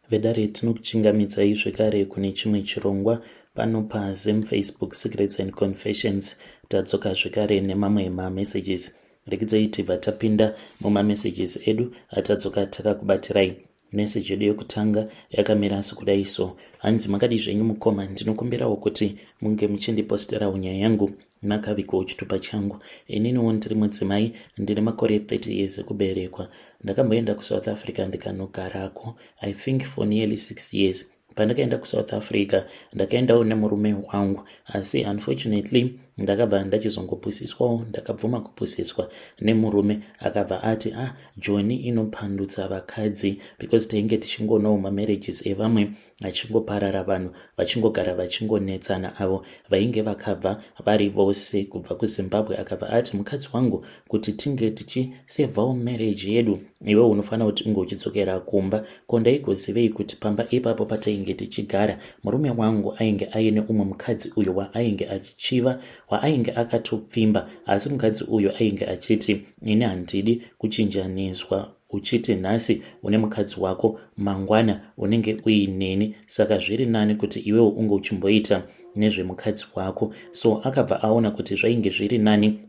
Vedare tinokuchingamidzai zvekare kune chimwe chirongwa pano paZim Facebook Secrets and Confessions. Tadzoka zvekare nemamwe mamessages. Rekidzai tibva tapinda mumamessages edu atadzoka takakubatirai. Message yedu yekutanga yakamira sekudai so. Hanzi makadii zvenyu mukoma, ndinokumbirawo kuti munge muchindiposterawo nyaya yangu makavigwawo chitupa changu. Ininiwo ndiri mudzimai, ndine makore 30 years ekuberekwa. Ndakamboenda kuSouth Africa ndikanogarako I think for nearly 6 years. Pandakaenda kuSouth Africa ndakaendawo nemurume wangu, asi unfortunately ndakabva ndachizongopusiswawo. Ndakabvuma kupusiswa nemurume, akabva ati ah, Joni inopandutsa vakadzi, because tainge tichingonawo mamarriages evamwe achingoparara, vanhu vachingogara vachingonetsana, avo vainge vakabva vari vose kubva kuZimbabwe. Akabva ati, mukadzi wangu, kuti tinge tichisevhawo marriage yedu, iwe unofanira kuti unge uchidzokera kumba. Ko ndaigozivei kuti pamba ipapo patainge tichigara, murume wangu ainge aine umwe mukadzi uyo waainge achichiva, waainge akatopfimba, asi mukadzi uyo ainge achiti, ini handidi kuchinjaniswa, uchiti nhasi une mukadzi wako, mangwana unenge uineni, saka zviri nani kuti iwewo unge uchimboita nezvemukadzi wako. So akabva aona kuti zvainge zviri nani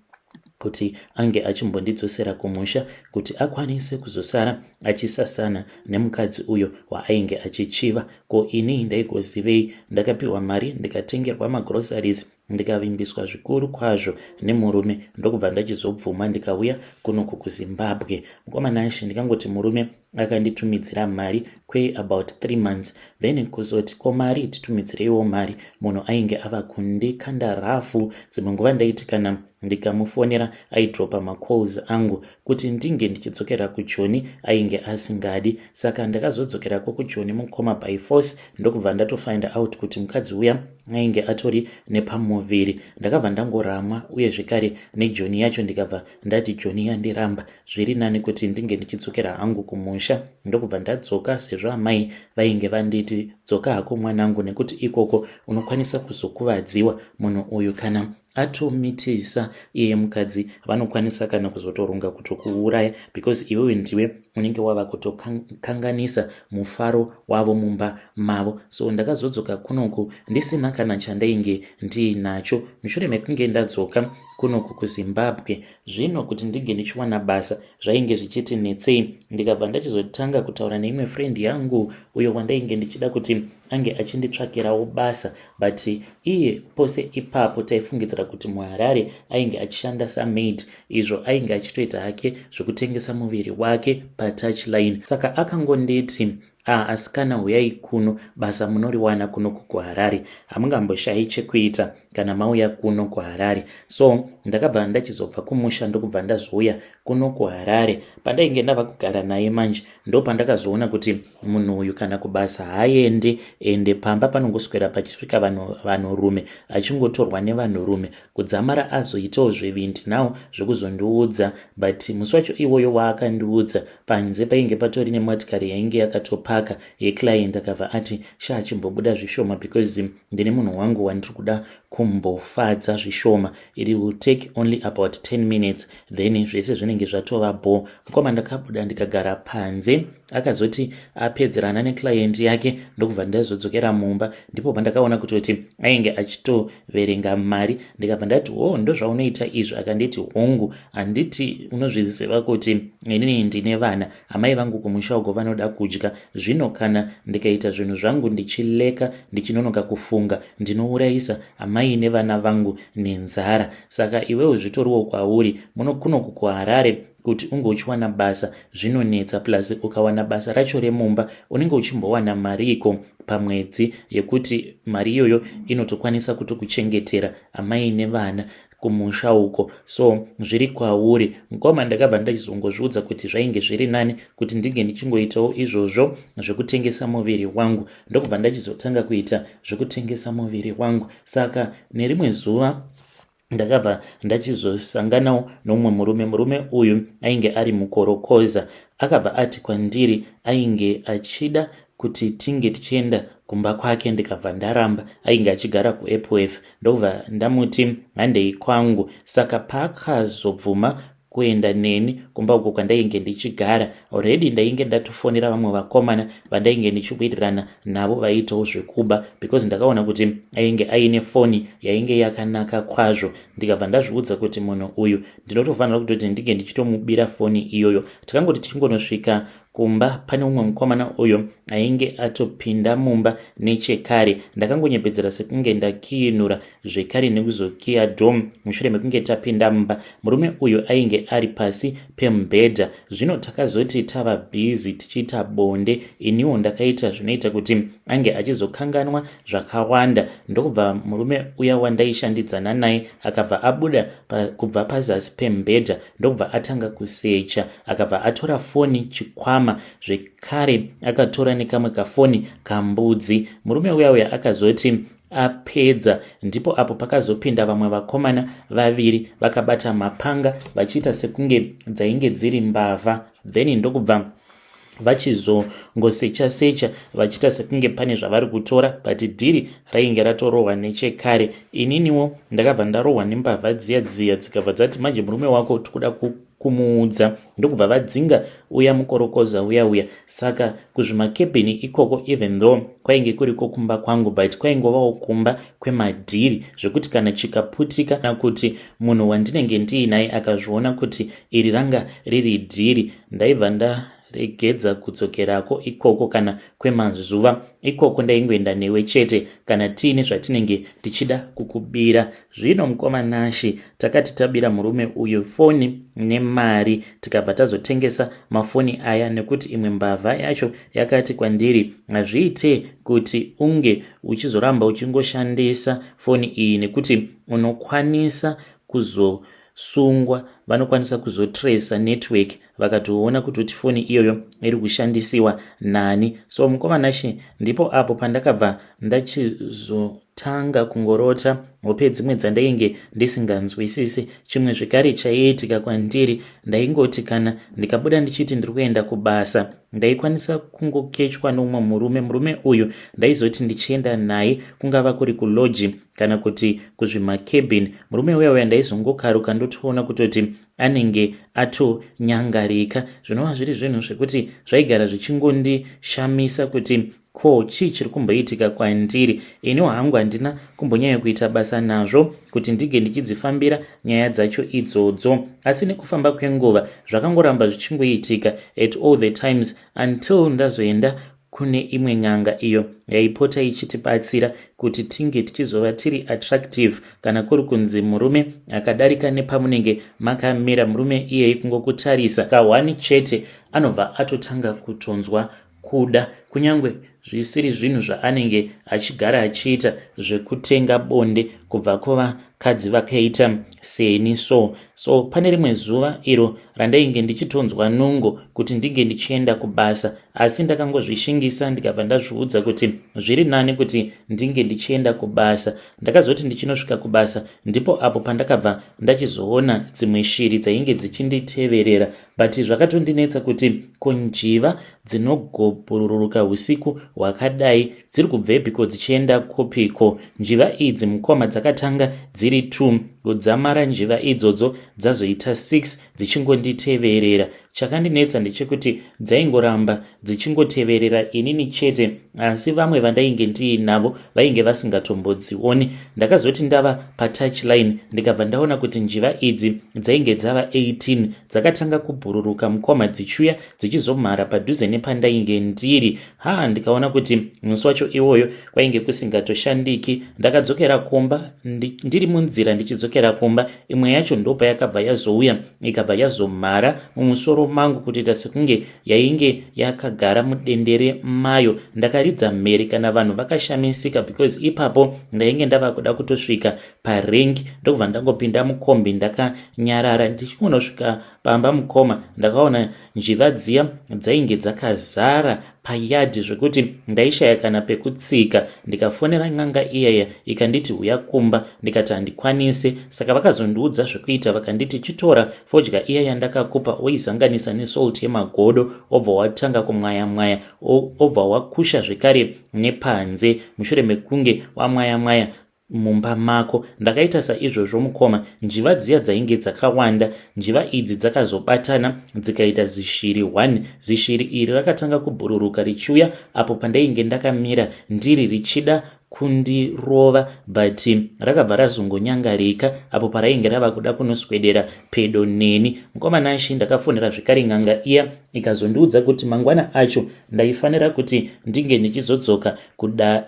kuti ange achimbondidzosera kumusha kuti akwanise kuzosara achisasana nemukadzi uyo waainge achichiva. Ko ini ndaigozivei? Ndakapiwa mari, ndikatengerwa magroceries, ndikavimbiswa zvikuru kwazvo nemurume, ndokubva ndachizobvuma, ndikauya kunoku kuZimbabwe. Mukomana, ndikangoti murume akanditumidzira mari kweabout 3 months, then kuzoti ko mari, titumidzireiwo mari, munhu ainge ava kundikanda rafu. Dzimwe nguva ndaiti kana ndikamufonera aidropa macalls angu. Kuti ndinge ndichidzokera kuJoni ainge asingadi, saka ndakazodzokerako kuJoni, mukoma, by force, ndokubva ndatofind out kuti mukadzi uya ainge atori nepamuviri. Ndakabva ndangoramwa, uye zvekare neJoni yacho ndikabva ndati Joni yandiramba, zviri nani kuti ndinge ndichidzokera hangu kumusha. Ndokubva ndadzoka, sezvo amai vainge vanditi, dzoka hako mwanangu, nekuti ikoko unokwanisa kuzokuvadziwa, munhu uyu kana atomitisa iye mukadzi vanokwanisa kana kuzotoronga kutokuuraya, because iwewe ndiwe unenge wava kutokanganisa mufaro wavo mumba mavo. So ndakazodzoka kunoku ndisina kana chandainge ndiinacho. Mushure mekunge ndadzoka kunoku kuZimbabwe, zvino kuti ndinge ndichiwana basa zvainge zvichiti netsei. Ndikabva ndachizotanga kutaura neimwe friend yangu uyo wandainge ndichida kuti ange achinditsvakirawo basa, but iye pose ipapo taifungidzira kuti muHarare ainge achishanda samaid, izvo ainge achitoita hake zvekutengesa muviri wake patouchline. Saka akangonditi, ah, asikana, huyai kuno, basa munoriwana kuno kuHarare, hamungamboshayi chekuita kana mauya kuno kuHarare. So ndakabva ndachizobva kumusha, ndokubva ndazouya kuno kuHarare. Pandainge ndava kugara naye manje, ndo pandakazoona kuti munhu uyu kana kubasa haaende, ende pamba panongoswera pachisvika vanhurume, achingotorwa nevanhurume, kudzamara azoitawo zvivindi nawo zvekuzondiudza. But musi wacho iwoyo waakandiudza, panze painge patori nemotikari yainge yakatopaka yeclient. Akabva ati, sha, achimbobuda zvishoma because ndine munhu wangu wandiri kuda kumbofadza zvishoma, it will take only about 10 minutes, then zvese zvinenge zvatova bo. Mukoma, ndakabuda ndikagara panze. Akazoti apedzerana neclient yake, ndokubva ndazodzokera mumba. Ndipo pandakaona kutoti ainge achitoverenga mari. Ndikabva ndati, o, ndozvaunoita izvo? Akanditi, hongu, handiti unozviziva kuti inini ndine vana, amai vangu kumusha uko vanoda kudya. Zvino kana ndikaita zvinhu zvangu ndichileka, ndichinonoka kufunga, ndinourayisa amai nevana vangu nenzara. Saka iwewo zvitoriwo kwauri muno kunoku kuHarare, kuti unge uchiwana basa zvinonetsa, plus ukawana basa racho remumba, unenge uchimbowana mariko pamwedzi yekuti mari iyoyo inotokwanisa kutokuchengetera amai nevana kumusha uko. So zviri kwauri, mukoma. Ndakabva ndachizongozviudza kuti zvainge zviri nani kuti ndinge ndichingoitawo izvozvo zvekutengesa muviri wangu, ndokubva ndachizotanga kuita zvekutengesa muviri wangu. Saka nerimwe zuva ndakabva ndachizosanganawo nomumwe murume. Murume uyu ainge ari mukorokoza. Akabva ati kwandiri ainge achida kuti tinge tichienda kumba kwake, ndikabva ndaramba. Ainge achigara kuEpworth, ndobva ndamuti handei kwangu. Saka paakazobvuma kuenda neni kumba uko kwandainge ndichigara. Already ndainge ndatofonera vamwe vakomana vandainge ndichiwirirana navo vaiitawo zvekuba, because ndakaona kuti ainge aine foni yainge yakanaka kwazvo. Ndikabva ndazviudza kuti munhu uyu ndinotofanira kutoti ndinge ndichitomubira foni iyoyo. Takangoti tichingonosvika kumba, pane umwe mukomana uyo ainge atopinda mumba nechekare. Ndakangonyepedzera sekunge ndakiinura zvekare nekuzokiya door. Mushure mekunge tapinda mumba, murume uyu ainge ari pasi pemubhedha. Zvino takazoti tava busy tichiita bonde, iniwo ndakaita zvinoita kuti ange achizokanganwa zvakawanda. Ndokubva murume uya wandaishandidzana naye akabva abuda kubva pazasi pemubhedha, ndokubva atanga kusecha. Akabva atora foni, chikwama, zvekare akatora nekamwe kafoni kambudzi. Murume uya uya akazoti apedza, ndipo apo pakazopinda vamwe vakomana vaviri vakabata mapanga, vachiita sekunge dzainge dziri mbavha. Then ndokubva vachizongosecha secha, vachiita sekunge pane zvavari kutora, but deal rainge ratorohwa nechekare. Ininiwo ndakabva ndarohwa nembavha dziya dziya, dzikabva dzati, "Manje murume wako tikuda kumuudza." Ndokubva vadzinga uya mukorokoza uya uya. Saka kuzvimakebhini ikoko, even though kwainge kuriko kumba kwangu, but kwaingovawo kumba kwemadhiri, zvekuti kana chikaputika, kana kuti munhu wandinenge ndiinaye akazviona kuti iri ranga riri dhiri, ndaibva ndaregedza kudzokerako ikoko kana kwemazuva. Ikoko ndaingoenda newe chete kana tiine zvatinenge tichida kukubira. Zvino mukoma Nashi, takati tabira murume uyu foni nemari, tikabva tazotengesa mafoni aya, nekuti imwe mbavha yacho yakati kwandiri, "Hazviite kuti unge uchizoramba uchingoshandisa foni iyi, nekuti unokwanisa kuzosungwa. Vanokwanisa kuzotresa network vakatoona kuti kuti foni iyoyo iri kushandisiwa nani." So mukoma Nashi, ndipo apo pandakabva ndachizotanga kungorota hope dzimwe dzandainge ndisinganzwisisi. Chimwe zvekare chaiitika kwandiri, ndaingoti kana ndikabuda ndichiti ndiri kuenda kubasa, ndaikwanisa kungokechwa noumwe murume. Murume uyu ndaizoti ndichienda naye, kungava kuri kulodge kana kuti kuzvimakebin, murume uya uya ndaizongokaruka ndotoona kutoti anenge atonyangarika, zvinova zviri zvinhu zvekuti zvaigara zvichingondishamisa kuti ko chii chiri kumboitika kwandiri. Iniwo hangu handina kumbonyanya kuita basa nazvo kuti ndige ndichidzifambira nyaya dzacho idzodzo, asi nekufamba kwenguva zvakangoramba zvichingoitika at all the times, until ndazoenda kune imwe n'anga iyo yaipota ichitibatsira kuti tinge tichizova tiri attractive. Kana kuri kunzi murume akadarika nepamunenge makamira, murume iyeye kungokutarisa kahwani chete anobva atotanga kutonzwa kuda, kunyange zvisiri zvinhu zvaanenge achigara achiita zvekutenga bonde kubva kuvakadzi vakaita seni. So pane rimwe zuva iro randainge ndichitonzwa nungo kuti ndinge ndichienda kubasa, asi ndakangozvishingisa, ndikabva ndazviudza kuti zviri nani kuti ndinge ndichienda kubasa. Ndakazoti ndichinosvika kubasa, ndipo apo pandakabva ndachizoona dzimwe shiri dzainge dzichinditeverera, but zvakatondinetsa kuti ko njiva dzinogobhururuka usiku hwakadai dziri kubvepiko, dzichienda kupiko? Njiva idzi, mukoma, dzakatanga dziri 2, kudzamara njiva idzodzo dzazoita 6 dzichingonditeverera. Chakandinetsa ndechekuti dzaingoramba dzichingoteverera inini chete, asi vamwe vandainge ndiinavo vainge vasingatombodzioni. Ndakazoti ndava patouchline, ndikabva ndaona kuti njiva idzi dzainge dzava 18. Dzakatanga kubhururuka, mukoma, dzichiuya dzichizomhara padhuze nepandainge ndiri. Ha, ndikaona kuti musi wacho iwoyo kwainge kusingatoshandiki. Ndakadzokera kumba. Ndiri munzira ndichidzokera kumba, imwe yacho ndopayakabva yazouya, ikabva yazomhara mumusoro mangu kutoita sekunge yainge yakagara mudendere mayo. Ndakaridza mhere, kana vanhu vakashamisika, because ipapo ndainge ndava kuda kutosvika parank. Ndokubva ndangopinda mukombi ndakanyarara. Ndichingonosvika pamba, mukoma, ndakaona njiva dziya dzainge dzakazara payadhi zvekuti ndaishaya kana pekutsika. Ndikafonera n'anga iyaya, ikanditi, "Uya kumba." Ndikati handikwanisi. Saka vakazondiudza zvekuita, vakanditi, "Chitora fodya iya yandakakupa, woizanganisa nesalt yemagodo, obva watanga kumwaya mwaya, obva wakusha zvekare nepanze. Mushure mekunge wamwaya mwaya mumba mako. Ndakaita saizvozvo mukoma, njiva dziya dzainge dzakawanda. Njiva idzi dzakazobatana dzikaita zishiri 1. Zishiri iri rakatanga kubhururuka richiuya apo pandainge ndakamira ndiri richida kundirova, but rakabva razongonyangarika apo parainge rava kuda kunoswedera pedo neni. Mukoma Nashi, ndakafonera zvekare n'anga iya, ikazondiudza kuti mangwana acho ndaifanira kuti ndinge ndichizodzoka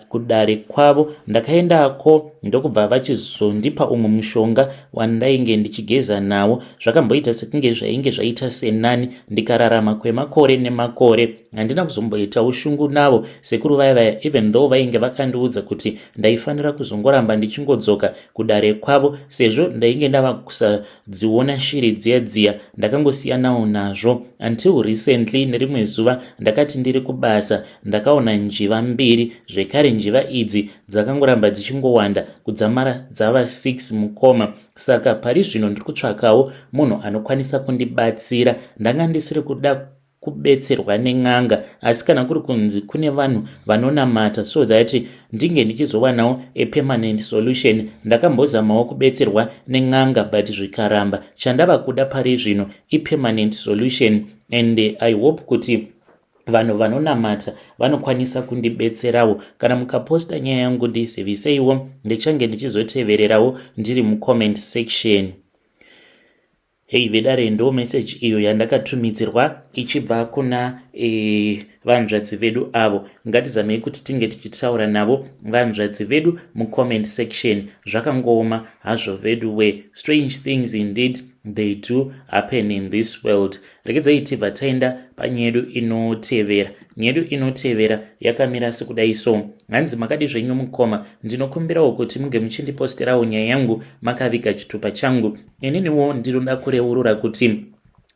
kudare kwavo. Ndakaendako ndokubva vachizondipa umwe mushonga wandainge ndichigeza nawo. Zvakamboita sekunge zvainge zvaita senani, ndikararama kwemakore nemakore. Handina kuzomboitawo shungu navo sekuru vaya vaya, even though vainge vakandiudza kuti ndaifanira kuzongoramba ndichingodzoka kudare kwavo. Sezvo ndainge ndava kusadziona shiri dziya dziya, ndakangosiyanawo nazvo until recently. Nerimwe zuva ndakati ndiri kubasa, ndakaona njiva mbiri zvekare. Njiva idzi dzakangoramba dzichingowanda kudzamara dzava 6, mukoma. Saka pari zvino ndiri kutsvakawo munhu anokwanisa kundibatsira. Ndanga ndisiri kuda kubetserwa nen'anga, asi kana kuri kunzi kune vanhu vanonamata, so that ndinge ndichizowanawo a permanent solution. Ndakambozamawo kubetserwa nen'anga, but zvikaramba. Chandava kuda pari zvino ipermanent solution, and I hope kuti vanhu vanonamata vanokwanisa kundibetserawo. Kana mukaposta nyaya yangu, ndiziviseiwo, ndichange ndichizotevererawo ndiri mucomment section. Hei vedare, ndo meseji iyo yandakatumidzirwa ichibva kuna vanzvadzi vedu avo. Ngatizamei kuti tinge tichitaura navo vanzvadzi vedu mucomment section. Zvakangooma hazvo vedu we. Strange things indeed, they do happen in this world. Regedzai tibva taenda panyaya yedu inotevera. Nyaya yedu inotevera yakamira sekudai so. Hanzi, "Makadi zvenyu mukoma? Ndinokumbirawo kuti munge muchindiposterawo nyaya yangu makaviga chitupa changu. Ininiwo ndinoda kureurura kuti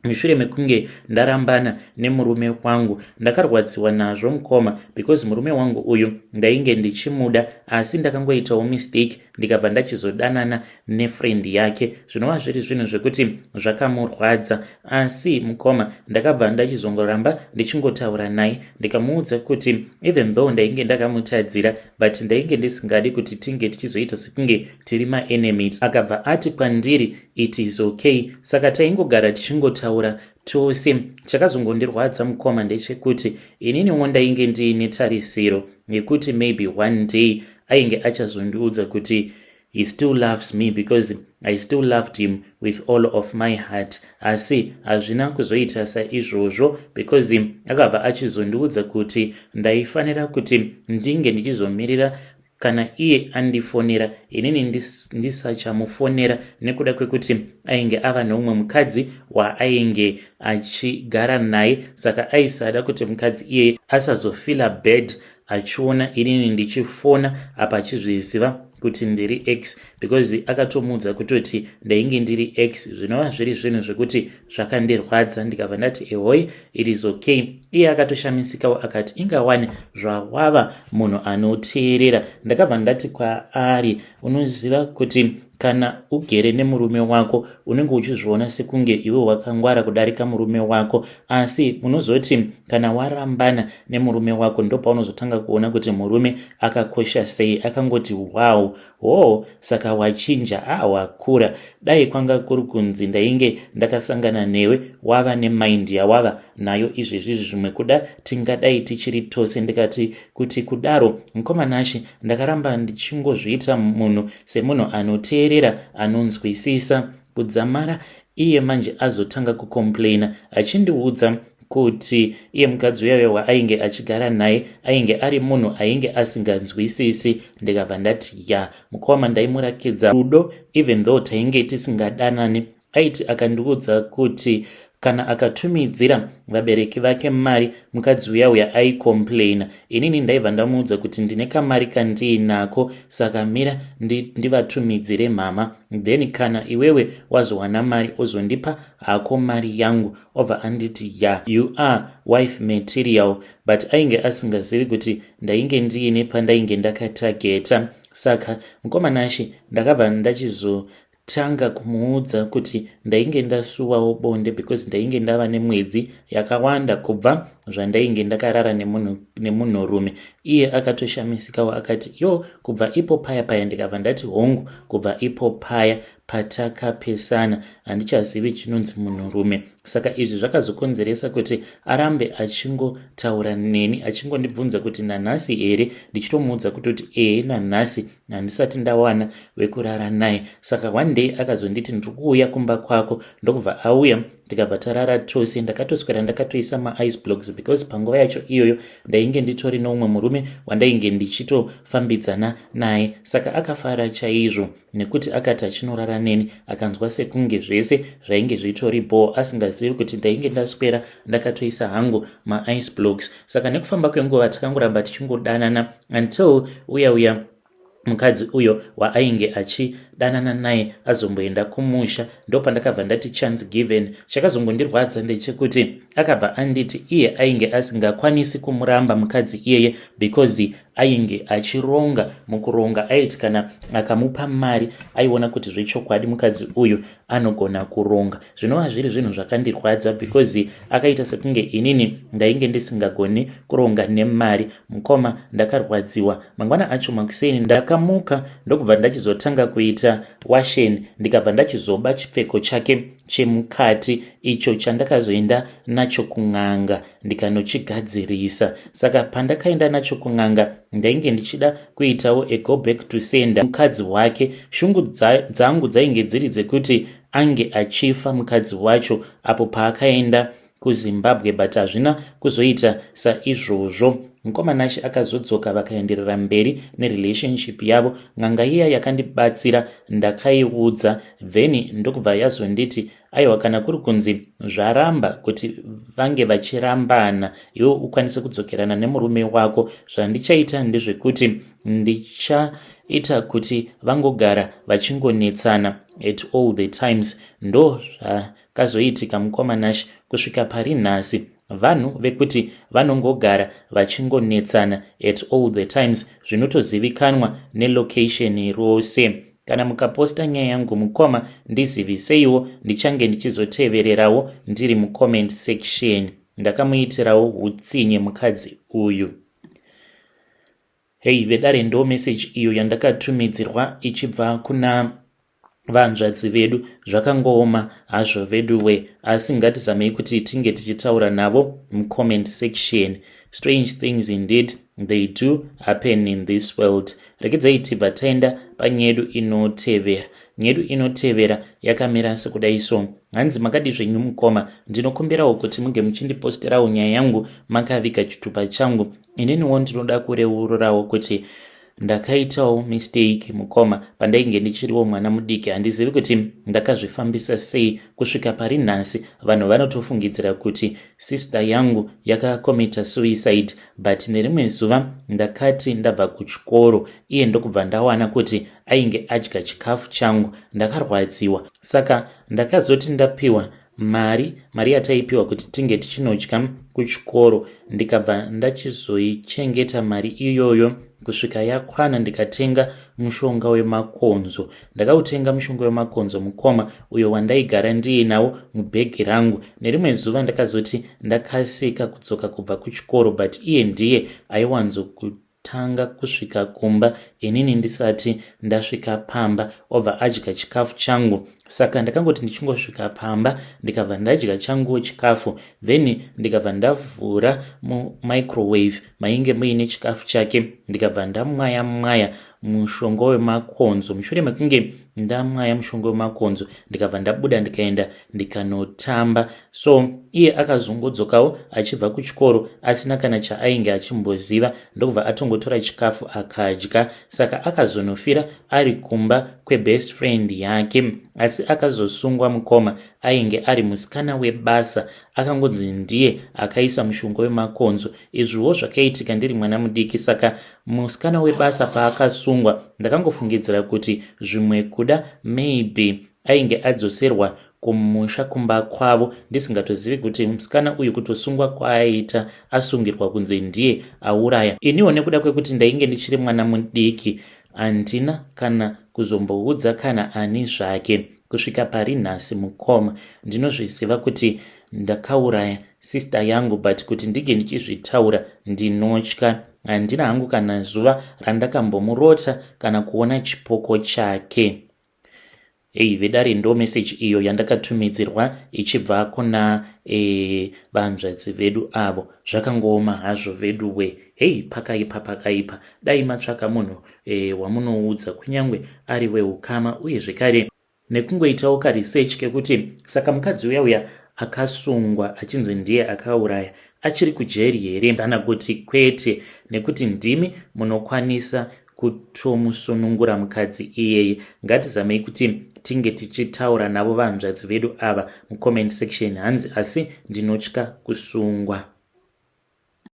mushure mekunge ndarambana nemurume wangu, ndakarwadziwa nazvo mukoma, because murume wangu uyu ndainge ndichimuda, asi ndakangoitawo mistake, ndikabva ndachizodanana nefriend yake, zvinova zviri zvinhu zvekuti zvakamurwadza. Asi mukoma, ndakabva ndachizongoramba ndichingotaura naye, ndikamuudza kuti even though ndainge ndakamutadzira, but ndainge ndisingadi kuti tinge tichizoita sekunge tiri maenemies. Akabva ati kwandiri it is okay. Saka taingogara tichingotaura tose. Chakazongondirwadza mukoma ndechekuti ininiwo ndainge ndiine tarisiro yekuti maybe one day ainge achazondiudza kuti he still loves me, because I still loved him with all of my heart. Asi hazvina kuzoita saizvozvo, because akabva achizondiudza kuti ndaifanira kuti ndinge ndichizomirira kana iye andifonera, inini ndisachamufonera, nekuda kwekuti ainge ava neumwe mukadzi waainge achigara naye. Saka aisada kuti mukadzi iyeye asazofeela bad achiona inini ndichifona apa achizviziva kuti ndiri ex, because akatomuudza kutoti ndainge ndiri ex, zvinova zviri zvinhu zvekuti zvakandirwadza. Ndikabva ndati ehoi, it is okay. Iye akatoshamisikawo akati ingawani zvawava munhu anoteerera. Ndakabva ndati kwaari, unoziva kuti kana ugere nemurume wako, unenge uchizviona sekunge iwe wakangwara kudarika murume wako, asi unozoti kana warambana nemurume wako, ndopaunozotanga kuona kuti murume akakosha sei. Akangoti, wow, ho, saka wachinja, a wakura. Dai kwanga kuri kunzi ndainge ndakasangana newe wava nemind yawava nayo izvezvizvi, zvimwe kuda tingadai tichiri tose. Ndikati, kuti kudaro mukoma Nashi, ndakaramba ndichingozviita munhu semunhu anoteerera, anonzwisisa, kudzamara iye manje azotanga kucomplaina achindiudza kuti iye mukadzi uyayo waainge achigara naye ainge ari munhu ainge asinganzwisisi. Ndikabva ndati, ya mukoma, ndaimurakidza rudo even though tainge tisingadanani. Aiti akandiudza kuti kana akatumidzira vabereki vake mari, mukadzi uya uya aicomplaina. Inini ndaibva ndamuudza kuti ndine kamari kandiinako, saka mira ndivatumidzire mama, then kana iwewe wazowana mari, ozondipa hako mari yangu. Obva anditi, ya, you are wife material, but ainge asingazivi kuti ndainge ndiine pandainge ndakatageta. Saka mukoma Nashi, ndakabva ndachizo Ndakatanga kumuudza kuti ndainge ndasuwawo bonde because ndainge ndava nemwedzi yakawanda kubva zvandainge ndakarara nemunhurume. Iye akatoshamisikawo akati, "Yo, kubva ipo paya paya?" Ndikabva ndati, "Hongu, kubva ipo paya patakapesana handichazivi chinonzi munhurume." Saka izvi zvakazokonzeresa kuti arambe achingotaura neni, achingondibvunza kuti nanhasi here, ndichitomuudza kutoti ehe, nanhasi handisati ndawana wekurara naye. Saka one day akazonditi, "Ndiri kuuya kumba kwako." Ndokubva auya, tikabva tarara tose. Ndakatoswera ndakatoisa maice blocks because panguva yacho iyoyo ndainge nditori neumwe murume wandainge ndichitofambidzana naye. Saka akafara chaizvo nekuti akati achinorara neni akanzwa sekunge zvese zvainge zvitori bo, asingazivi kuti ndainge ndaswera ndakatoisa hangu maice blocks. Saka nekufamba kwenguva takangoramba tichingodanana until uya uya mukadzi uyo waainge achidanana naye azomboenda kumusha. Ndopandakabva ndati chance given. Chakazongondirwadza ndechekuti akabva anditi iye ainge asingakwanisi kumuramba mukadzi iyeye because ainge achironga. Mukuronga aiti kana akamupa mari aiona kuti zvechokwadi mukadzi uyu anogona kuronga, zvinova zviri zvinhu zvakandirwadza because akaita sekunge inini ndainge ndisingagoni kuronga nemari. Mukoma, ndakarwadziwa. Mangwana acho makuseni ndakamuka, ndokubva ndachizotanga kuita washeni, ndikabva ndachizoba chipfeko chake chemukati icho chandakazoenda nacho kun'anga ndikanochigadzirisa. Saka pandakaenda nacho kun'anga, ndainge ndichida kuitawo a go back to sender mukadzi wake. Shungu dzangu dzainge dziri dzekuti ange achifa mukadzi wacho apo paakaenda kuZimbabwe, but hazvina kuzoita saizvozvo. Mukomanashi akazodzoka, vakaenderera mberi nerelationship yavo. N'anga iya yakandibatsira ndakaiudza, then ndokubva yazonditi, "Aiwa, kana kuri kunzi zvaramba kuti vange vachirambana, iwe ukwanise kudzokerana nemurume wako, zvandichaita ndezvekuti ndichaita kuti vangogara vachingonetsana at all the times." Ndo zvakazoitika, mukomanashi. Kusvika pari nhasi vanhu vekuti vanongogara vachingonetsana at all the times, zvinotozivikanwa nelocation rose. Kana mukaposta nyaya yangu, mukoma, ndiziviseiwo, ndichange ndichizotevererawo ndiri mucomment section. Ndakamuitirawo utsinye mukadzi uyu. Hei vedare, ndo meseji iyo yandakatumidzirwa ichibva kuna vanzvadzi vedu. Zvakangooma hazvo veduwe, asi ngatizamei kuti tinge tichitaura navo mucomment section. Strange things indeed, they do happen in this world. Regedzai tibva taenda panyedu inotevera. Nyedu inotevera yakamira sekudai so. Hanzi, "Makadi zvenyu mukoma? Ndinokumbirawo kuti munge muchindiposterawo nyaya yangu makaviga chitupa changu. Ininiwo ndinoda kureururawo kuti ndakaitawo mistake, mukoma, pandainge ndichiriwo mwana mudiki. Handizivi kuti ndakazvifambisa sei. Kusvika pari nhasi vanhu vanotofungidzira kuti sister yangu yakakomita suicide. But nerimwe zuva ndakati ndabva kuchikoro, iye ndokubva ndawana kuti ainge adya chikafu changu. Ndakarwadziwa. Saka ndakazoti ndapiwa mari, mari yataipiwa kuti tinge tichinodya kuchikoro, ndikabva ndachizoichengeta mari iyoyo kusvika yakwana, ndikatenga mushonga wemakonzo. Ndakautenga mushonga wemakonzo, mukoma, uyo wandaigara ndiinawo mubhegi rangu. Nerimwe zuva ndakazoti ndakasika kudzoka kubva kuchikoro, but iye ndiye aiwanzokutanga kusvika kumba inini ndisati ndasvika pamba, obva adya chikafu changu. Saka ndakangoti ndichingosvika pamba, ndikabva ndadya changuwo chikafu, then ndikabva ndavhura mumicrowave mainge muine chikafu chake, ndikabva ndamwaya mwaya mushonga wemakonzo. Mushure mekunge ndamwaya mushonga wemakonzo, ndikabva ndabuda, ndikaenda ndikanotamba. So iye akazongodzokawo achibva kuchikoro asina kana chaainge achimboziva, ndokubva atongotora chikafu akadya. Saka akazonofira ari kumba kwebest friend yake. Asi akazosungwa, mukoma, ainge ari musikana webasa, akangonzi ndiye akaisa mushonga wemakonzo. Izviwo zvakaitika ndiri mwana mudiki. Saka musikana webasa paakasungwa, ndakangofungidzira kuti zvimwe kuda maybe ainge adzoserwa kumusha kumba kwavo, ndisingatozivi kuti musikana uyu kutosungwa kwaaita asungirwa kunze ndiye auraya. Iniwo nekuda kwekuti ndainge ndichiri mwana mudiki, Handina kana kuzomboudza kana ani zvake kusvika pari nhasi mukoma. Ndinozviziva kuti ndakauraya sister yangu but kuti ndinge ndichizvitaura ndinotya. Handina hangu kana zuva randakambomurota kana kuona chipoko chake. Hey, vedare ndo message iyo yandakatumidzirwa ichibva kuna e, vanzvadzi vedu avo. Zvakangooma hazvo veduwe. Hey, pakaipa pakaipa. Dai matsvaka munhu e, wamunoudza kunyange ari weukama uye zvekare nekungoitawo karesearch kekuti saka mukadzi uya uya akasungwa achinzi ndiye akauraya achiri kujeri here kana kuti kwete nekuti ndimi munokwanisa kutomusunungura mukadzi iyeye. Ngatizamei kuti tinge tichitaura navo vahanzvadzi vedu ava mucomment section hanzi asi ndinotya kusungwa.